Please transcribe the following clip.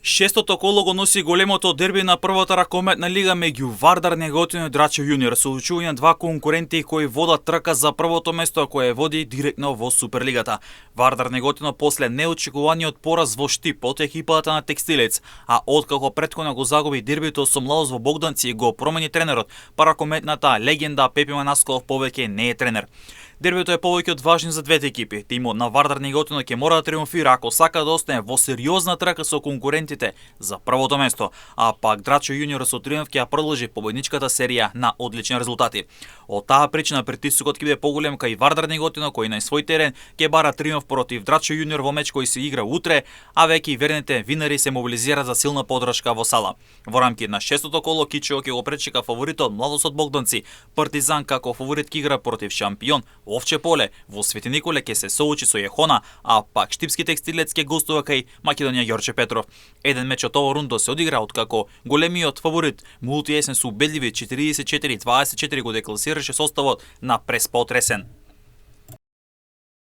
Шестото коло го носи големото дерби на првата ракометна лига меѓу Вардар Неготино и Драчев Јуниор, со учување два конкуренти кои водат трка за првото место кое води директно во Суперлигата. Вардар Неготино после неочекуваниот пораз во Штип од екипата на Текстилец, а откако претходно го загуби дербито со Младост во Богданци, го промени тренерот, па ракометната легенда Пепи Манасков повеќе не е тренер. Дербито е повеќе од важно за двете екипи. Тимот на Вардар Неготино ќе мора да триумфира ако сака да остане во сериозна трака со конкурентите за првото место, а пак Драчев Јуниор со триумф ќе продолжи победничката серија на одлични резултати. Од таа причина притисокот ќе биде поголем кај Вардар Неготино кој на свој терен ќе бара триумф против Драчев Јуниор во меч кој се игра утре, а веќе верните винари се мобилизираат за силна поддршка во сала. Во рамки на шестото коло Кичево ќе го пречека фаворитот Младост од Богданци. Партизан како фаворит ќе игра против шампион Овче поле, во Свети Николе ќе се соочи со Јехона, а пак Штипски Текстилец ќе гостува кај Македонија Ѓорче Петров. Еден меч од овој рундо се одигра откако големиот фаворит Мултиесен со убедливи 44-24 го декласираше составот на Преспа од Ресен.